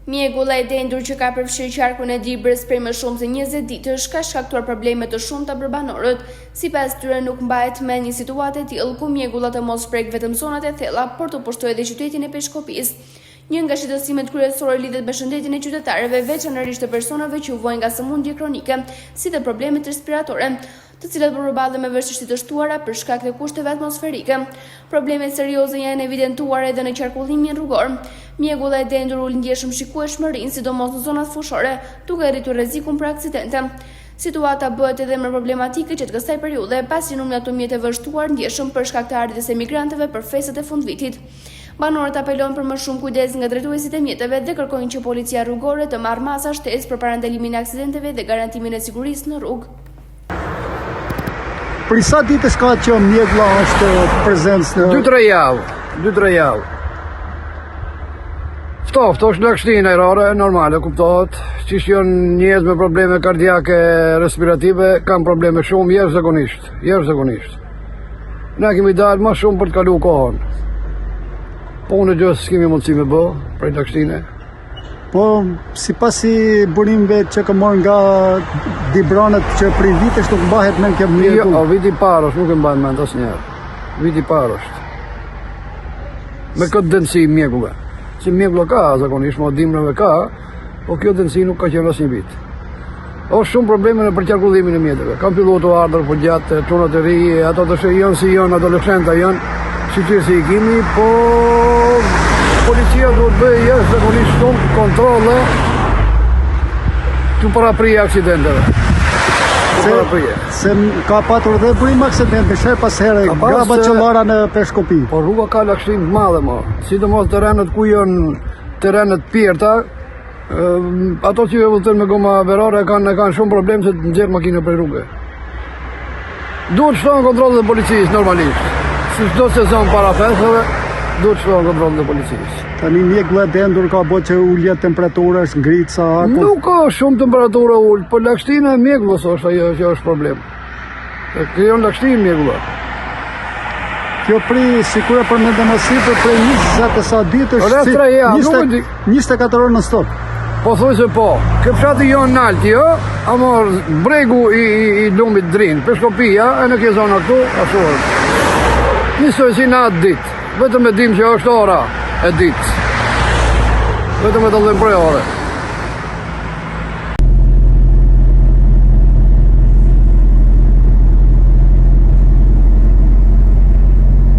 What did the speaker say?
Mjegulla e dendur që ka përfshirë qarkun e Dibrës prej më shumë se 20 ditësh ka shkaktuar probleme të shumta për banorët. Sipas tyre nuk mbahet mend një situatë e tillë ku mjegulla të mos prekë vetëm zonat e thella, por të pushtojë edhe qytetin e Peshkopisë. Një nga shqetësimet kryesore lidhet me shëndetin e qytetarëve, veçanërisht të personave që vuajnë nga sëmundje kronike, si dhe problemet respiratore. të cilat po përballen me vështirësi të shtuara për shkak të kushteve atmosferike. Problemet serioze janë evidentuar edhe në qarkullimin rrugor. Mjegulla e dendur ul ndjeshëm shikueshmërinë, sidomos në zonat fushore, duke rritur rrezikun për aksidente. Situata bëhet edhe më problematike gjatë kësaj periudhe, pasi numri i automjeteve është shtuar ndjeshëm për shkak të ardhjes së emigrantëve për festat e fundvitit. Banorët apelojnë për më shumë kujdes nga drejtuesit e mjeteve dhe kërkojnë që policia rrugore të marrë masa shtesë për parandalimin e aksidenteve dhe garantimin e sigurisë në rrugë. Prej sa ditësh ka që mjegulla është prezencë në... 2-3 javë, 2-3 javë. Ftohtë, është lagështinë ajrore, normale, kuptohet. Qysh janë njerëz me probleme kardiake, respirative, kanë probleme shumë, jashtëzakonisht, jashtëzakonisht. Na kemi dalë ma shumë për të kalu kohën. Punë gjë s'kemi mundësi me bë, prej lagështine. Po, sipas burimeve që kam marrë nga dibranët që prej vitesh nuk mbahet mend kjo mjegull. Jo, viti i parë është, nuk e mbaj mend asnjëherë. Viti i parë është. Me këtë dendësi mjegulle. Se mjegulla ka, zakonisht, ma dimrave ka, po kjo dendësi nuk ka qenë asnjë vit. Është shumë probleme në për qarkullimin e mjeteve. Kanë filluar të ardhur po gjatë çunat e ri, ato të shë janë si janë, adoleshenta janë, si që si i kimi, po policia duhet bëjë jashtëzakonisht shumë kontrolle të paraprije aksidenteve. Të paraprije. Se ka patur dhe burim aksidente, herë pas here, nga Baçellara në Peshkopi. Po rruga ka lagështinë të madhe, mo. Sidomos terrenet ku janë terrenet pjerrta, Ato që udhëtojnë me goma verore kanë kanë shumë problem se të nxjerr makinën prej rruge. Duhet shtohen kontrollet e policisë normalisht. Si çdo sezon para festave, duhet shtohen kontrollet e policisë. Tani mjegulla e dendur ka bërë që ulje temperaturash, ngrica, apo... Nuk ka shumë temperatura ulë, po lagështina e mjegullës është ajo që është problem. E krijon lagështinë mjegulla. Kjo prej, sikur e përmendëm më sipër, prej 20 e sa ditësh, si, 20, 24 orë non stop. Po thuj se po, ky fshati jonë nalt, jo, ama bregu i, i, i lumit Drin, Peshkopia, e në kjo zona këtu, ashtu është. Njësoj si në atë ditë, vetëm e dim që është ora e ditë. Vetëm e dallojmë prej ore.